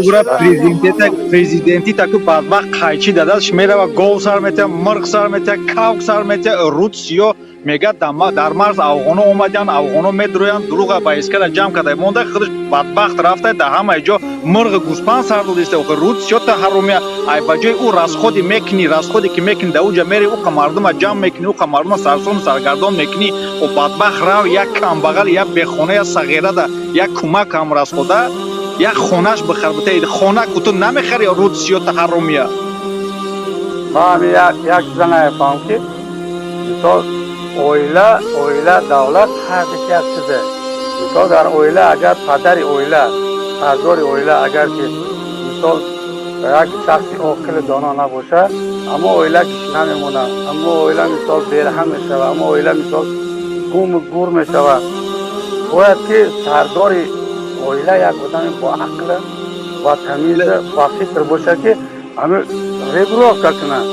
Ура, президенти таку бадбахт қайчи дадаш мерава, гов сар метия, мирғ сар метия, кавк сар метия. Руд сиё мега, дар марз афғоно омадян, афғоно медроянд. Дуруға ба искара ҷамъ карда монда, худаш бадбахт рафта, дар ҳамаи ҷо мирғи гӯспанд сар додиста. Руд сиё та ҳаромия. Ай ба ҷои ӯ расходе мекунӣ, расходе ки мекунӣ, дар уҷа мери, уқа мардума ҷамъ мекунӣ, уқа мардума сарсону саргардон мекунӣ. О бадбахт, рав, як камбағал, як бехона, як сағирада як кӯмак ҳам расхода, як хонаш бихар, бите хона ку ту намехари, руд сиё та ҳаромия. Ман ҳамин як чиза намефаҳмам, ки мисол оила, давлат ҳар яке як чизе. Мисол, дар оила агар падари оила, сардори оила агар ки мисол як шахси оқили доно набошад, аммо оила гишна мемонад, аммо оила мисол бераҳм мешавад, аммо оила мисол гуму гур мешавад. Бояд ки сардори оила як одами бо ақл ва тамиз, ба фикр бошад, ки ҳамин регулировка кунад.